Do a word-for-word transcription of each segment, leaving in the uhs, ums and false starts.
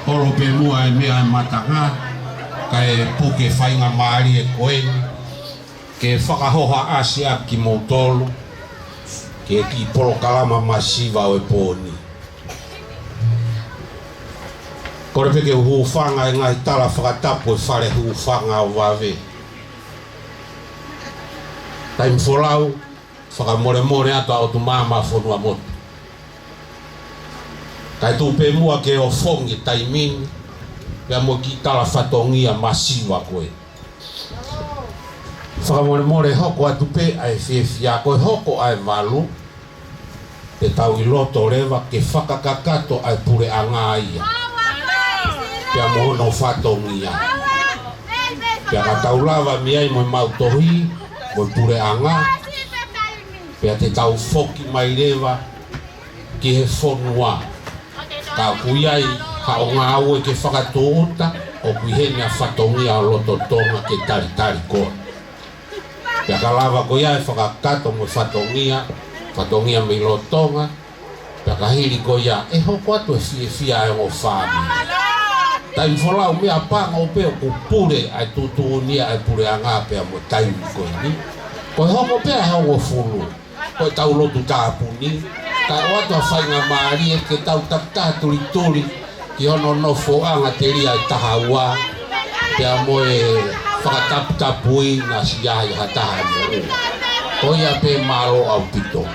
Holo pē muʻa e meʻa e matanga, kae puke faingamālie ko eni, ke fakahohaʻasi ʻaki kimoutolu, ke ki polokalama masiva ʻo e pō ni. Kole pē ke u hūfanga he ngaahi tala fakatapu ʻo e fale hūfanga ʻo vave. Taimi folau, fakamolemole atu ʻa ʻOtu Māmā Fonuamotu. Kae tuku pē muʻa ke ofongi e taimi ni, pea mo e kiʻi tala fatongia masiva ko ē. Fakamolemole hoko atu pē ʻa e fiefia ko e hoko ʻa e valu, te tau ʻi loto leva ke fakakakato ʻa e puleʻanga ia. Pea mo hono fatongia. Pea ka tau lava mei ai mo e maʻu tohi, mo e puleʻanga. Pea te tau foki mai leva ki he fonua. Ka ʻoku ʻi ai haʻo ngāue ke fakatūʻuta, ʻoku ʻi heni ʻa e fatongia ʻo loto Tonga ke talitali koe. Pea ka lava ko ia ʻe fakakakato mo e fatongia, fatongia mei loto Tonga, pea ka hili ko ia, ʻe hoko atu e fiefia ʻa e ongo fāmili. Taimi folau meʻapango pē ʻoku pule ʻa e tuʻutuʻuni ʻa e puleʻanga pea mo e taimi ko eni. Ko e hoko pē ʻa e hongofulu. Ko e tau lotu tāpuni, kae ʻoatu ʻa e faingamālie ke tau takitaha tulituli ki hono nofoʻanga telia ʻe taha ua, pea mo e fakataputapuʻi naʻa siʻi ʻi ai ha taha mo ua. Ko ia pē, mālō ʻaupito.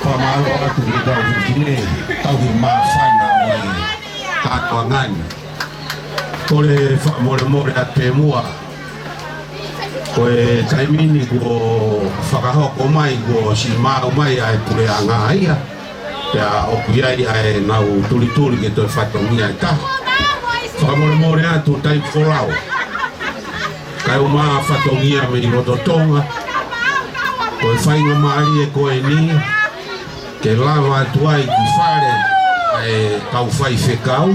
Fakamālō atu ki he kau fefine, tauhi māfana ʻo e kātoanga ni. Kole fakamolemole atu pē muʻa. Ko e taimi ni kuo fakahoko mai, kuo ʻosi maʻu mai ʻa e puleʻanga ia. Pea ʻoku ʻi ai ʻa ʻenau tulituli ke toe fatongia ʻe taha. Fakamolemole atu taimi folau. Kae ʻumaʻā fatongia mei loto Tonga. Ko e faingamālie ko eni ke lava atu ai ki fale ʻa e kau faifekau,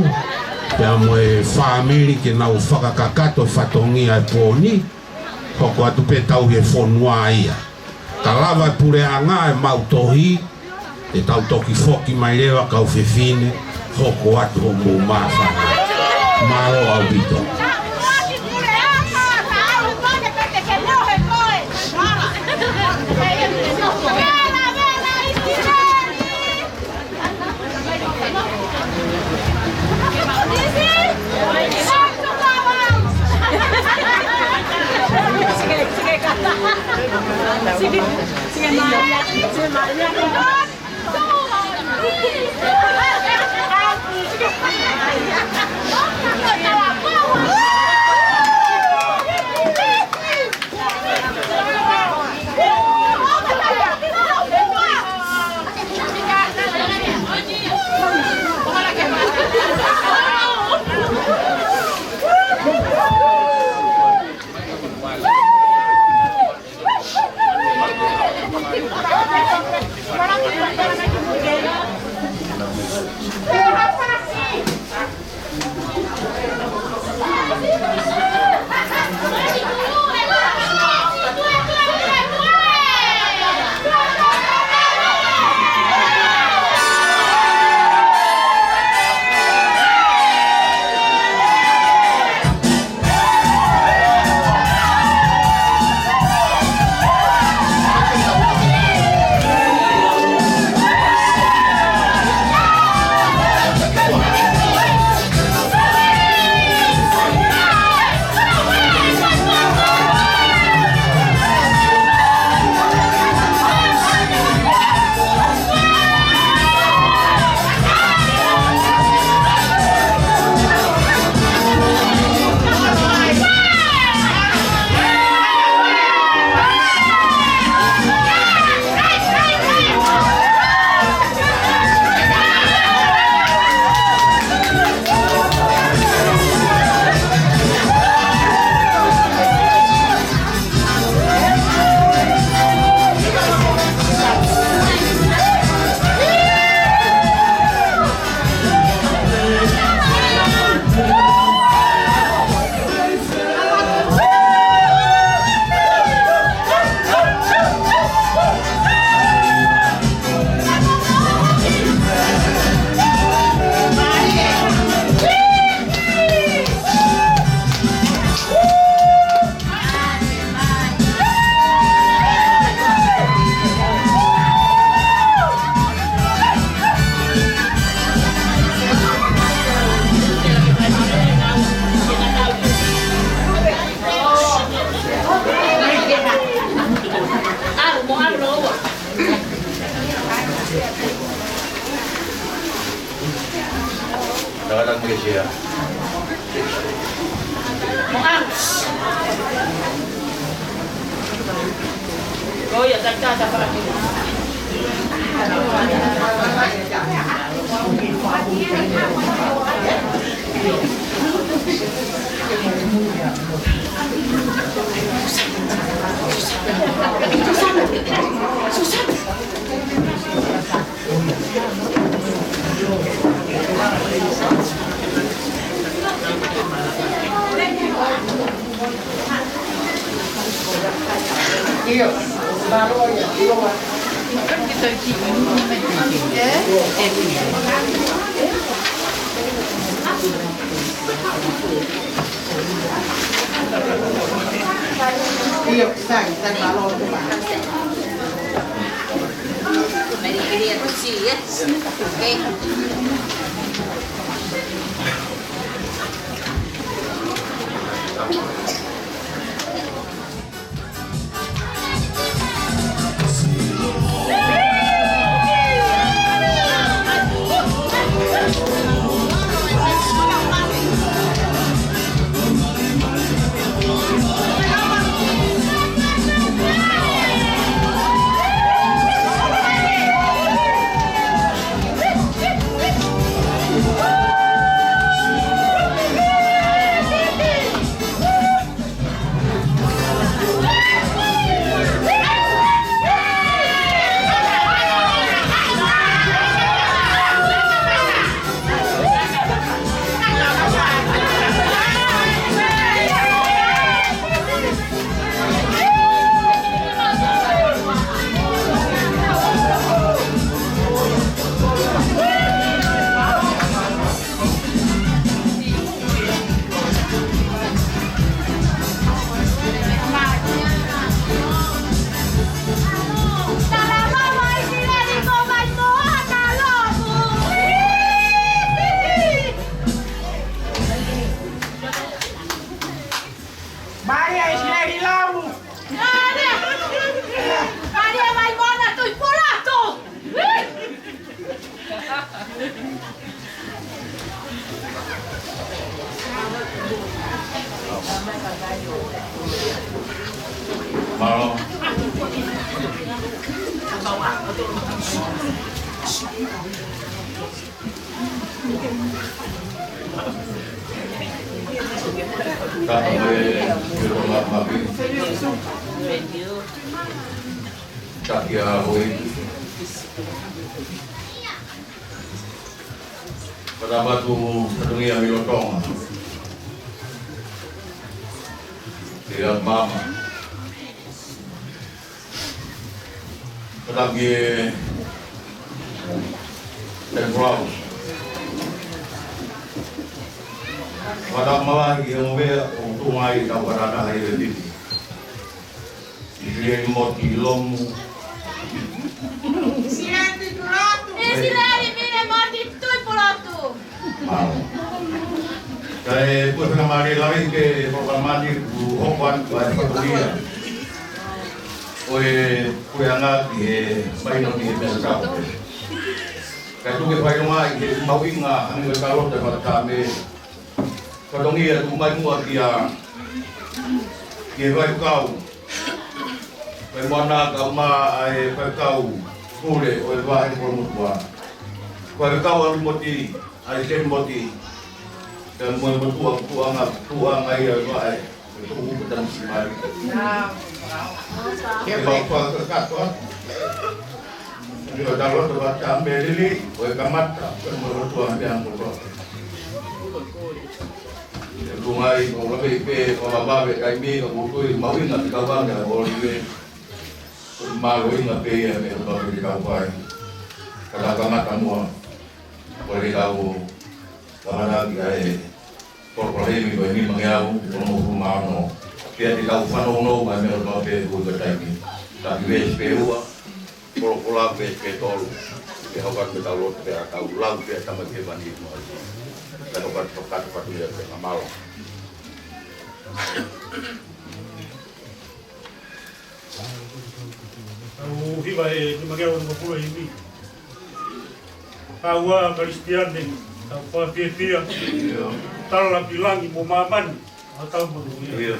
pea mo e fāmili ke nau fakakakato fatongia ʻo e pō ni, hoko atu pē tauhi e fonua ia. Ka lava e puleʻanga ʻo maʻu tohi, ʻe tau toki foki mai leva kau fefine, hoko atu hoʻomou māfana. Mālō ʻaupito. Takalake kia. Mālie ʻa ʻIsileli Lamu. Mālie. Mālie mai mona tui pulato. Mālō. Tapu e, e ronga mapi. Taki a hoi. Pata matu fatongia milo Tonga. Te a mama. Katapi e Ten Crows. Katapi malahi e movea o tungai tau katana hai e titi. Silieni moti lomu. Silieni pulotu. E silieni mine moti tui pulotu. Mālō. Kae kua fena mare lahi ke polokalama ni ku hoko atu ai fatongia. Ko e puleʻanga ki he maino ni he meʻa kau. Kae tuku ke failonga ʻi he mahuʻinga hangē ko e kalo te fakatame. Fatongia tuku mai muʻa kia, ki he faifekau. Ko e mana kau mā ʻa e faifekau pule ʻo e vahe ko Motuʻa. Ko e faifekau ʻa Moti, ʻa e Ten Moti. Ka mo e motuʻa, tuʻanga, tuʻanga ia ʻo e vahe. Ko e tuʻu ko Tamisimai. Ke mau fakakakato atu. Ni o talo to ba ta me lili, ko e kamata, ko e mo lo tua me ang ko. Lungai, ko la pe pe, ko la ba be kai me, ko ko i mauina ki kau anga, ko li me. Ko mālō ina pe ia me ko ba be kau pai. Ka la kamata mua, ko le kau, kamata ki ai. Ko e palemi ko e nima ngeau, ko e nofo mano. Pea te kau fanongo mai mea o pea pe ko e taimi. Taki veesi pe ua, kolokola veesi pe tolu. Ke hau atu ke tau lotu pea tau lau pea tama ke vani mo ai. Ka toka toka toka tu ia pe mamalo. Tau hiva e nima ngeau nofo pulu e himi. Tau ā Kalisitiane, tau fakafiefia, tala ki langi mo māmani, ʻa tau manuia. ʻIo.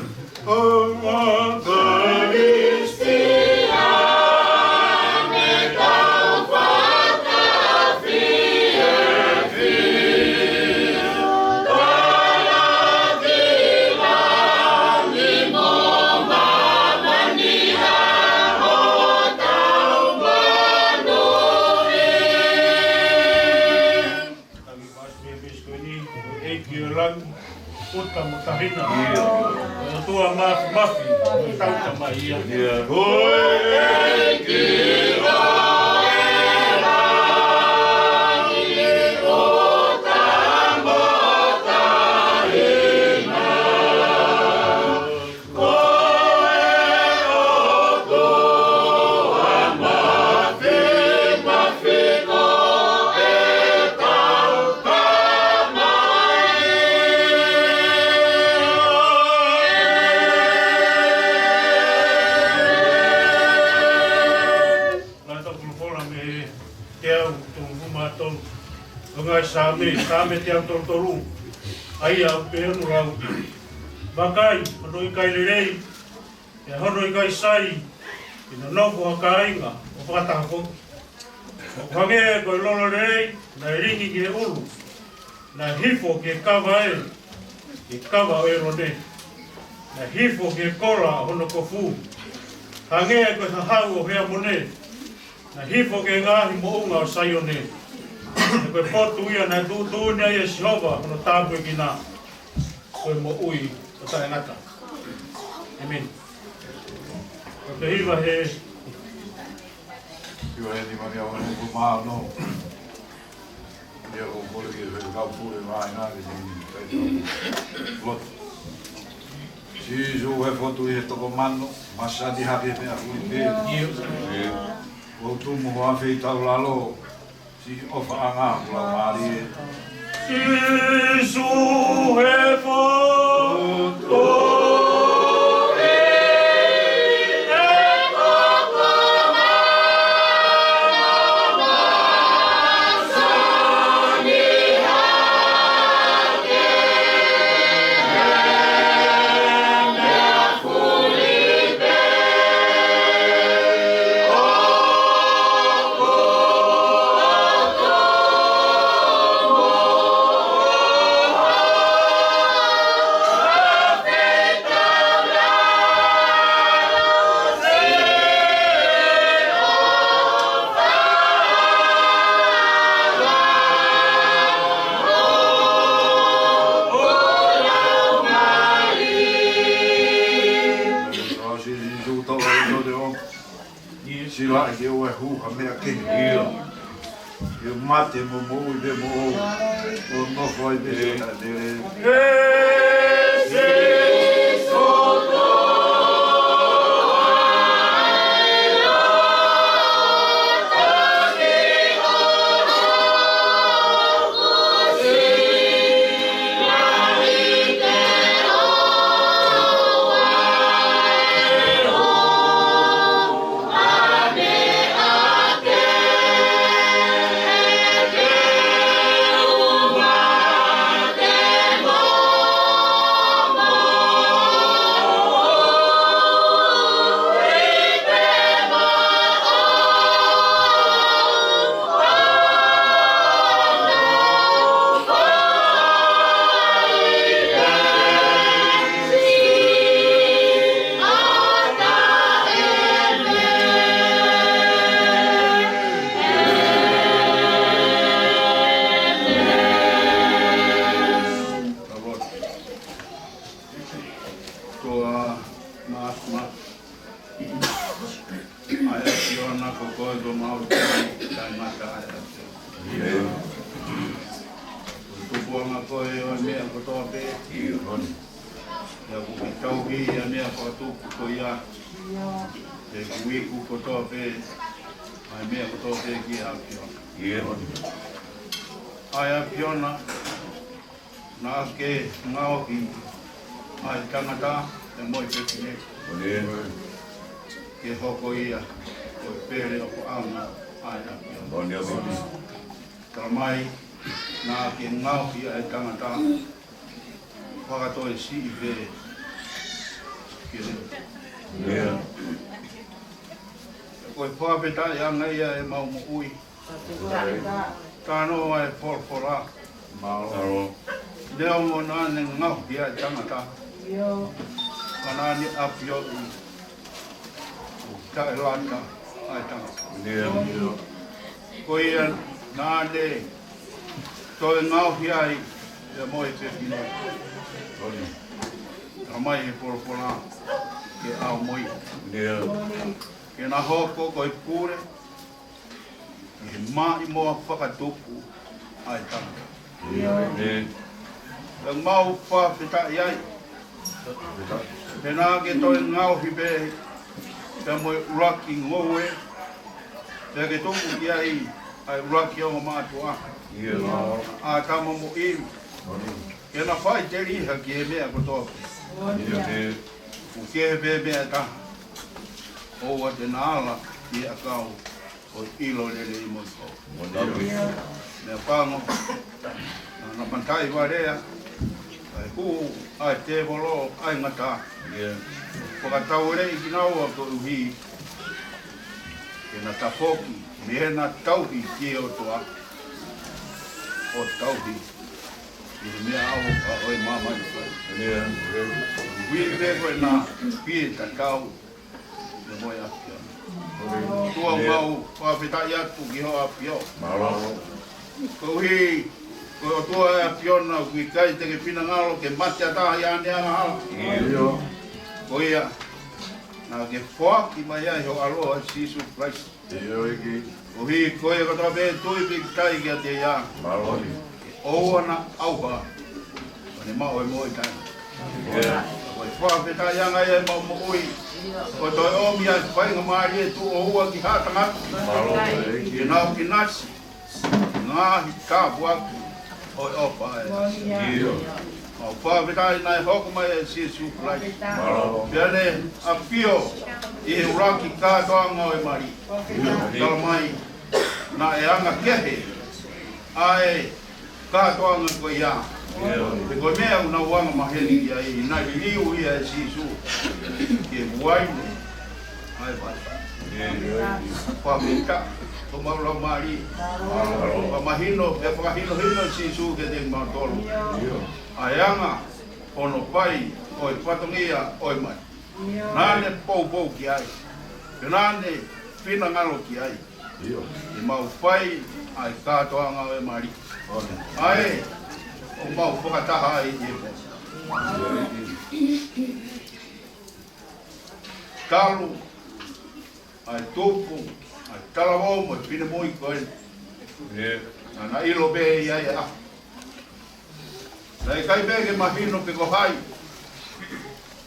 Tau ā Kalisitiane, tau fakafiefia, tala ki langi mo māmani, ʻa hotau manuia. Tangi pasi mei Mexico ni, ʻEiki ʻo langi, ʻuta mo tahina. ʻIo. ʻOtua Māfimafi, ʻoku tau tamai ia. ʻIo. ʻEiki ʻo langi, ʻuta mo tahina. Ko e ʻOtua Māfimafi, ko ʻetau Tamai. Lata kulufola mei he teau tolungofulu mā tolu ʻo e ngaahi Saame, Saame teau tolu tolu. ʻA ia ʻoku pehē hono lau: Vakai, hono ʻikai lelei, pea hono ʻikai sai, ke nonofo ha kāinga ʻo fakataha foki. ʻOku hangē ko e lolo lelei naʻe lingi ki he ʻulu, naʻe hifo ki he kava ē, ki he kava ʻo ʻĒlone, naʻe hifo ki he kola ʻo hono kofu. Hangē ko e hahau ʻo Heamone, naʻe hifo ki he ngaahi moʻunga ʻo Saione. He ko e potu ia naʻe tuʻutuʻuni ai ʻe Sihova hono tāpuekina, ko e moʻui ʻo taʻengata. ʻĒmeni. Ko e hiva he, hiva he nima mia ono mā ono. Ia ʻoku kole ki he Faifekau Pule Vaenga ke ne fai ʻetau lotu. Sīsū, he fotu ʻi he toko mano, masani hake meʻa fuli pē. ʻIo. ʻOku tumu ho afe ʻi taulalo, siʻi ʻofaʻanga ʻoku lau mālie. Sīsū, he fotu ʻi he toko mano, masani hake meʻa fuli pē. ʻOku tumu ho afe ʻi taulalo, siʻi ʻofaʻanga ʻoku lau mālie. Sīsū, tau ʻai tō te o. Siʻi laʻi ke ʻoua ʻe hū ha meʻa kehe. ʻIo. Ke mate mo moʻui pē moʻou. ʻO nofo ai pē ʻi he taʻelele. ʻE Sīsū, tō ai ʻo tani ʻo Toa Māfimafi. ʻAi ʻa e ʻAfiona, ko koe ko homau Tamai, taʻengata ʻa e ʻAfiona. ʻIo. Ko e tupuʻanga koe ʻo e meʻa kotoa pē. ʻIo. Pea ʻoku ke tauhi ʻa e meʻa kotoa tupu ko ia. Pea ʻoku iku kotoa pē ʻa e meʻa kotoa pē ki he ʻAfiona. ʻIo. ʻAi ʻa e ʻAfiona, naʻa ke ngaohi ʻa e tangata pea mo e fefine, ke hoko ia ko e pele ʻofaʻanga ʻa e ʻAfiona. Talamai naʻa ke ngaohi ʻa e tangata, fakatau e siʻi pē ke leo. Ko e fakafetaʻiʻanga ia ʻemau moʻui. Talanoa e folofola. Neongo naʻa ne ngaohi ʻa e tangata, ka naʻa ne ʻafioʻi ʻoku taʻelata ʻa e tangata. Ko ia naʻa ne toe ngaohi ai ia mo e fefine. Talamai he folofola ke ʻaumai, ke na hoko ko e pule ʻi he maʻimoa fakatupu ʻa e tangata. Pea mau fakafetaʻi ai. Pea naʻa ke toe ngaohi pē pea mo e ʻuluaki ngoue, pea ke tuku ki ai ʻa e ʻuluaki ongo mātuʻa, ʻa ʻĀtama mo ʻIvi, ke na faʻiteliha ki he meʻa kotoa pē. ʻOku kehe pē meʻa ʻe taha, ʻoua te na ala ʻi he ʻakau ʻo e ʻilo lelei mo e fau. Meʻapango, naʻa na mataʻi valea, kae hū ʻa e tēvolo ʻa e ngata, fakataueleʻi kinaua koeʻuhi ke na tafoki mei heʻena tauhi ki he ʻOtua, ʻo tauhi ʻi he meʻa ʻauha ʻo e māmani. Ui pē ko ʻena fie tatau ia mo e ʻAfiona. ʻOtua, mau fakafetaʻi atu ki hoʻo ʻAfio. Koeʻuhi ko e ʻOtua ʻa e ʻAfiona, ʻoku ʻikai te ke finangalo ke mate ʻa taha ʻi haʻane angahala. Ko ia naʻa ke foaki mai ai ho ʻAlo ʻa Sīsū Kalaisi, koeʻuhi ko ia kotoa pē ʻe tui pea talitali kiate ia, ʻoua naʻa ʻauha, ka ne maʻu e moʻui taʻengata. Ko e fakafetaʻiʻanga ia ʻemau moʻui, ko e toe ʻomi ʻa e faingamālie ʻe tuʻo ua ki haʻa tangata, ke nau ʻinasi he ngaahi tāpuaki ʻo e ʻofa ʻa e ʻAfiona. Mau fakafetaʻi naʻe hoko mai ʻa Sīsū Kalaisi, pea ne ʻafio ʻi he ʻuluaki kātoanga ʻo e mali. Talamai naʻe anga kehe ʻa e kātoanga ko ia, he ko e meʻa ʻoku nau anga maheni ki ai, naʻe liliu ia ʻe Sīsū ki he uaine ʻa e vai. Fakafetaʻi, ko homau laumālie. Fakamahino, pea fakahinohino ʻe Sīsū kiate kimautolu ʻa e anga hono fai ʻo e fatongia ʻo e mali. Naʻa ne poupou ki ai, pea naʻa ne finangalo ki ai, ke mau fai ʻa e kātoanga ʻo e mali, ʻa ē ʻoku mau fakataha ai ʻi he pō. Talu ʻa e tupu ʻa e talavou mo e finemui ko eni, naʻa na ʻilo pē ia ʻi he ʻaho. Naʻe ʻikai pē ke mahino pe ko hai,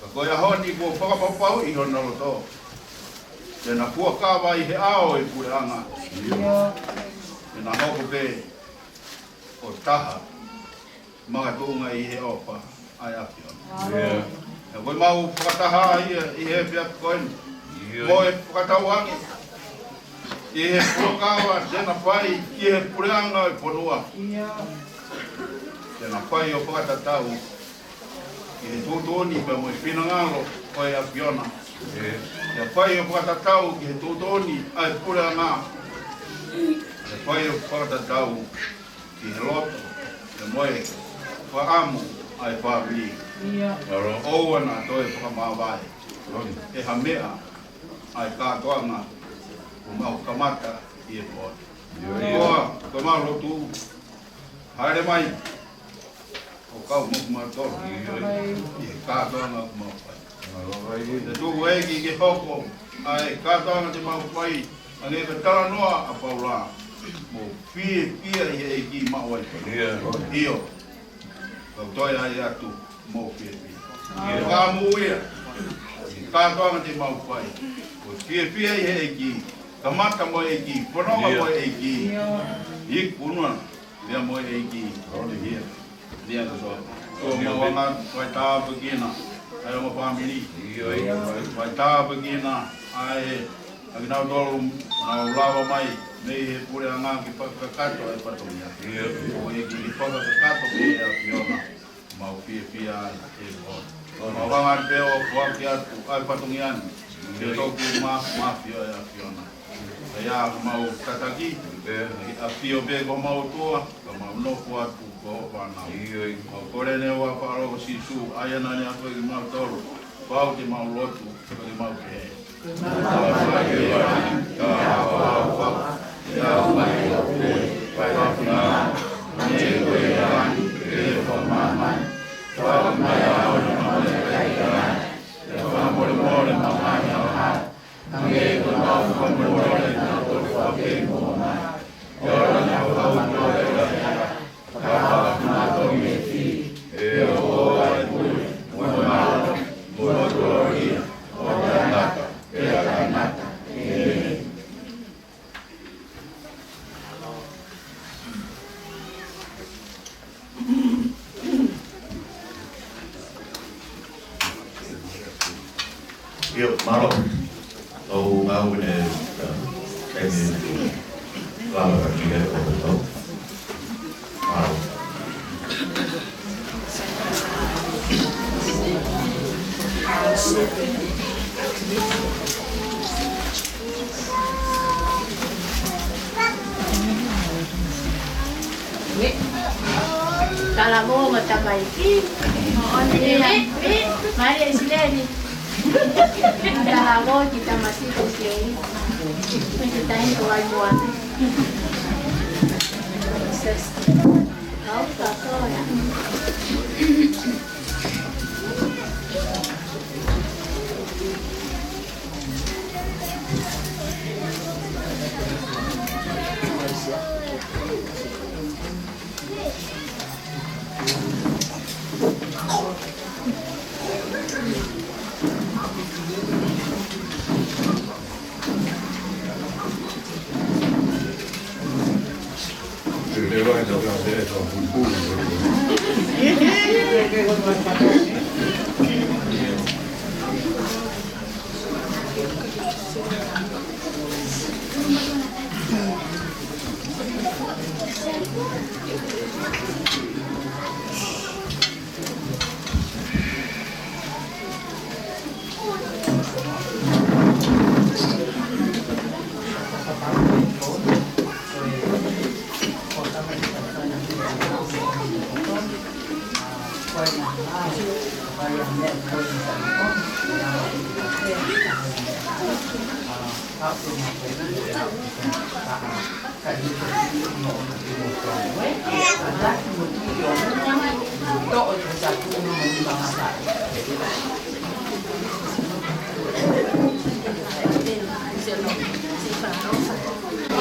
ka ko e ʻaho ni kuo fakapapauʻi hona loto, te na fuakava ʻi he ʻao ʻo e puleʻanga, te na hoko pē ʻo taha makatuʻunga ʻi he ʻofa ʻa e ʻAfiona. Pea ko ʻemau fakataha ia ʻi he efiafi ko eni, mo e fakatauange ʻi he fuakava te na fai ki he puleʻanga ʻo e fonua, te na fai ʻo fakatatau ki he tuʻutuʻuni pea mo e finangalo ʻo e ʻAfiona. Te na fai ʻo fakatatau ki he tuʻutuʻuni ʻa e puleʻanga. Te na fai ʻo fakatatau ki he loto pea mo e fakaʻamu ʻa e fāmili. ʻOua naʻa toe fakamāvae ʻe ha meʻa ʻa e kātoanga kuo mau kamata ʻi he pō ni. Ko ia, ko ʻemau lotu, hāʻele mai ʻo kau mo kimautolu ʻi he kātoanga kuo mau fai. Te tuku ʻEiki ke hoko ʻa e kātoanga te mau fai, hangē ko e talanoa ʻa Paula, mou fiefia ʻi he ʻEiki maʻu ai pē. ʻIo, kau toe ʻai atu, mou fiefia. Fakaʻamu ia, kātoanga te mau fai, mou fiefia ʻi he ʻEiki, kamata mo e ʻEiki, fononga mo e ʻEiki, iku nua pea mo e ʻEiki. Ia, ʻoku mau anga fai tāpuekina ʻa e ongo fāmili, fai tāpuekina ʻa e Naʻa kinautolu naʻa nau lava mai mei he puleʻanga ke fakakakato e fatongia. ʻIo. Ko e kiʻi fakakakato pē ʻa e ʻAfiona, mau fiefia ai he ʻaho ni. Mau hanga pē ʻo foaki atu ʻa e fatongia ni ke toki ma, mafio e ʻAfiona. ʻA ia mau tataki, ʻAfio pē ko homau ʻOtua, ka mau nofo atu ko hoʻo fānau. ʻIo. Mau kole ʻeni ʻi he huafa ʻo Sīsū, ʻa ia naʻa ne ʻafio kiate kimautolu, pau ke mau lotu, pea ke mau pehē. ʻIo, mālō. Tau ngāue ʻeni, ʻa, ʻeni, lava ka kia e poto. Mālō. Talavou mo tamaiki. Malia ʻIsileli. Talavou ki tamasiʻi ko Sioni. Ki tahi ko ai mua. Au ka kola.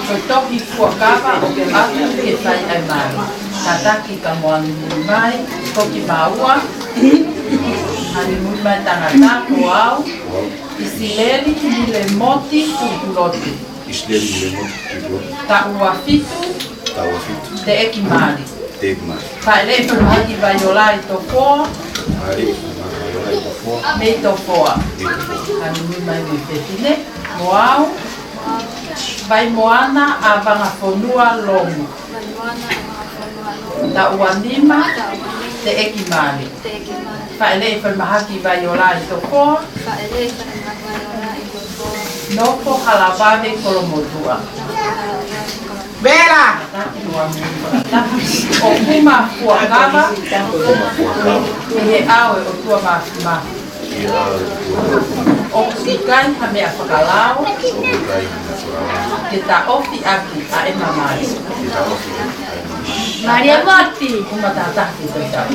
Ko e tohi fuakava ʻoku ke ʻalu ke fai ai mai. Tataki ka mo ʻanimui mai, ko kimaua, ʻanimui mai tangata ko au, ʻIsileli Milemoti Tukulotu. ʻIsileli Milemoti Tukulotu. Taʻu ua fitu. Taʻu ua fitu. Teʻeki mali. Teʻeki mali. Faʻeleʻi Falemahaki Vaiola ʻi Tofoa. Faʻeleʻi Falemahaki Vaiola ʻi Tofoa. Mei Tofoa. Mei Tofoa. ʻAnimui mai mo e fefine. Mo au. Vaimoana ʻa Vangafonua Lomu. Taʻu ua nima. Teʻeki mali. Faʻeleʻi Falemahaki Vaiola ʻi Tofoa. Nofo Halavave Kolomotuʻa. Vela. ʻOku ma fuakava ʻi he ʻao ʻo e ʻOtua Māfimafi. ʻOku ʻikai ha meʻa fakalao ke taʻofi ʻaki ʻa e mamahi. Malia Moti. Uma tataki te tau.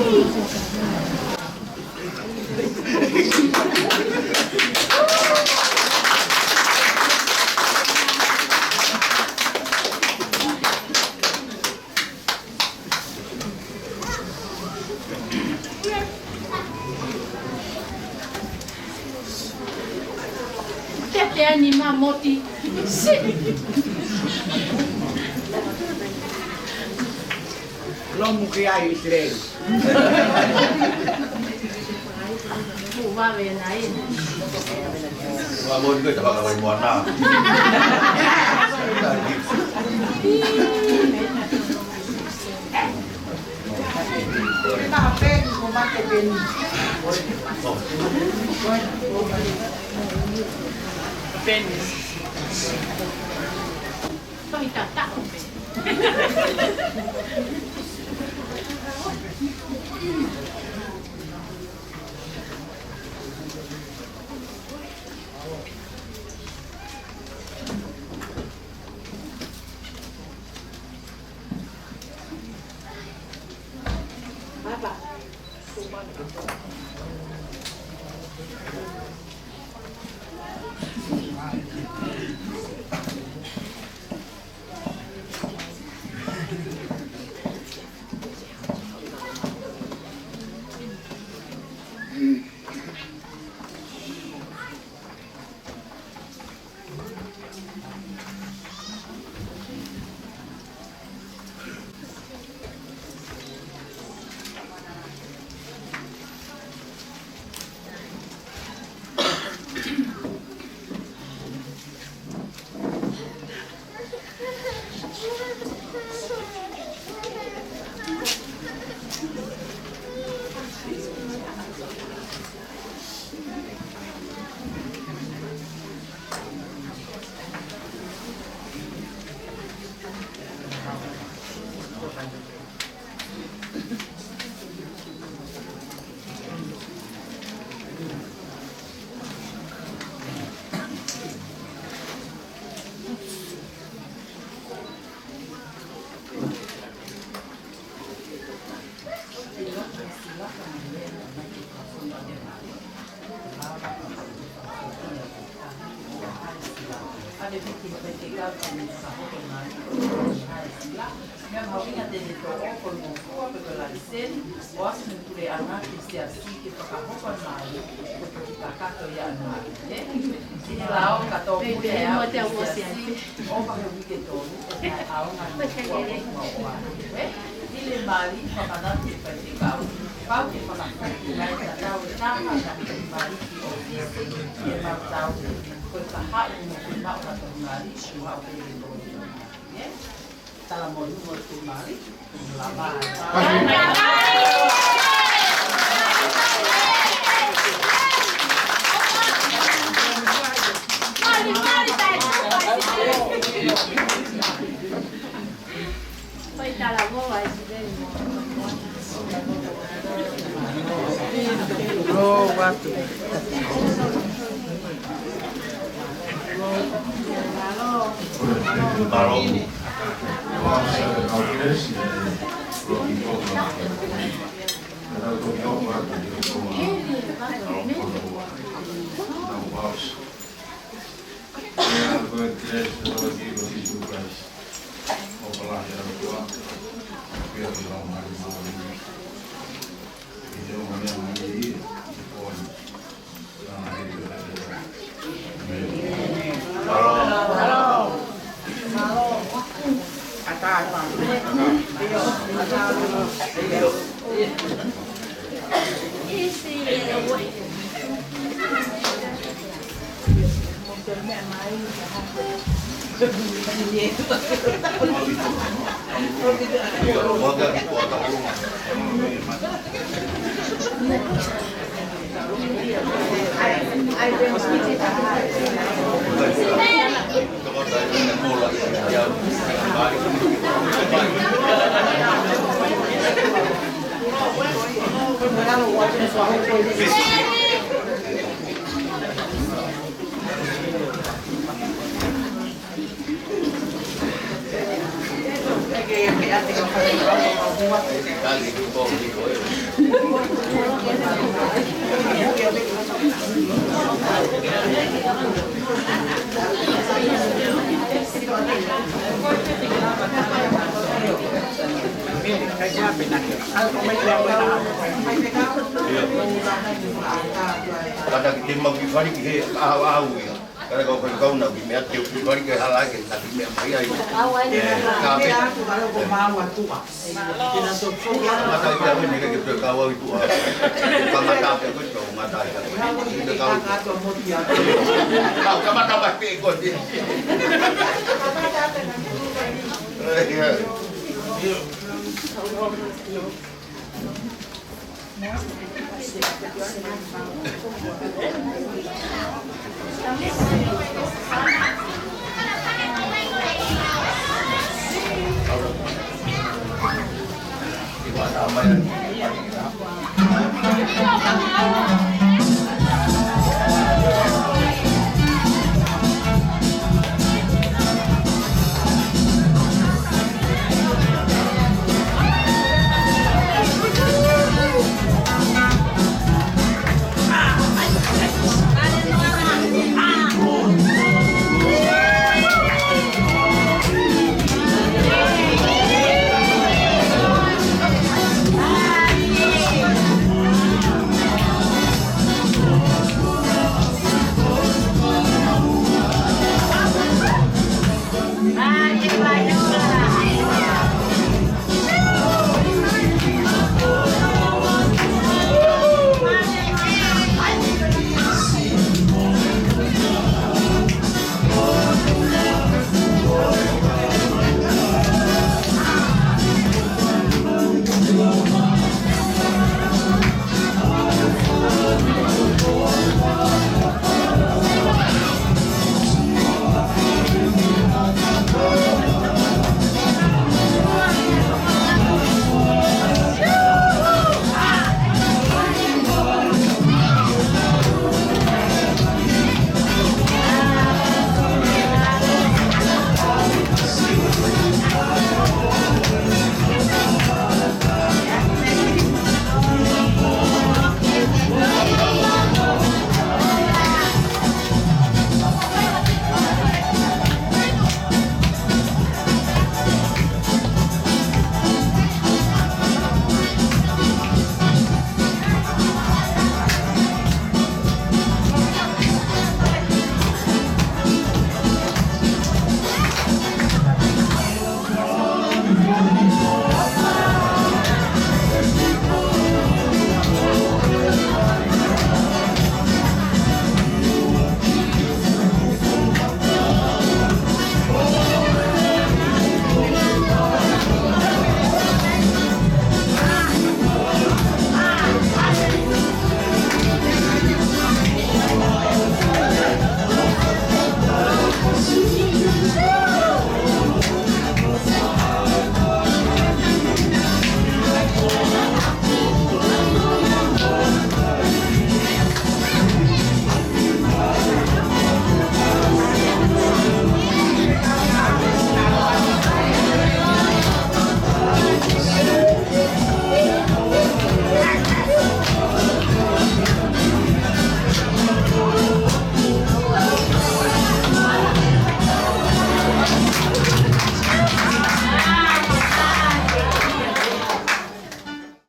Teteani ma Moti. Lomu ki ai ʻIsileli. Kuo vave nai. Ka mo ni ko e tapa ka mai moana. Peni. Tohi tataʻo pē. ʻO ka he uike tolu, ʻe ʻaonga ni kuo ʻosi ʻa e ʻofa. ʻI he mali, fakamanatu ʻe he faifekau, pau ke fakafoki mai tatau e taha ʻa e mali ki ʻōfisi, ke mau tau, ko e kahaʻu mo e maʻu ha tohi mali, ke maʻu pē ʻe he tolu. Ē? Tala mo e nunga ʻo e tohi mali. Kātaki te mau kiʻi fali ki he ʻaho, ʻaho ia. Kala kau kau kau na ki mea te u kali ke hala ke na ki mea mai ai. Ka pe. Mata i ka mene ke te kau au i tua. Ka mata pe ko to mata i ka. Te kau. Kau ka mata pe ko te.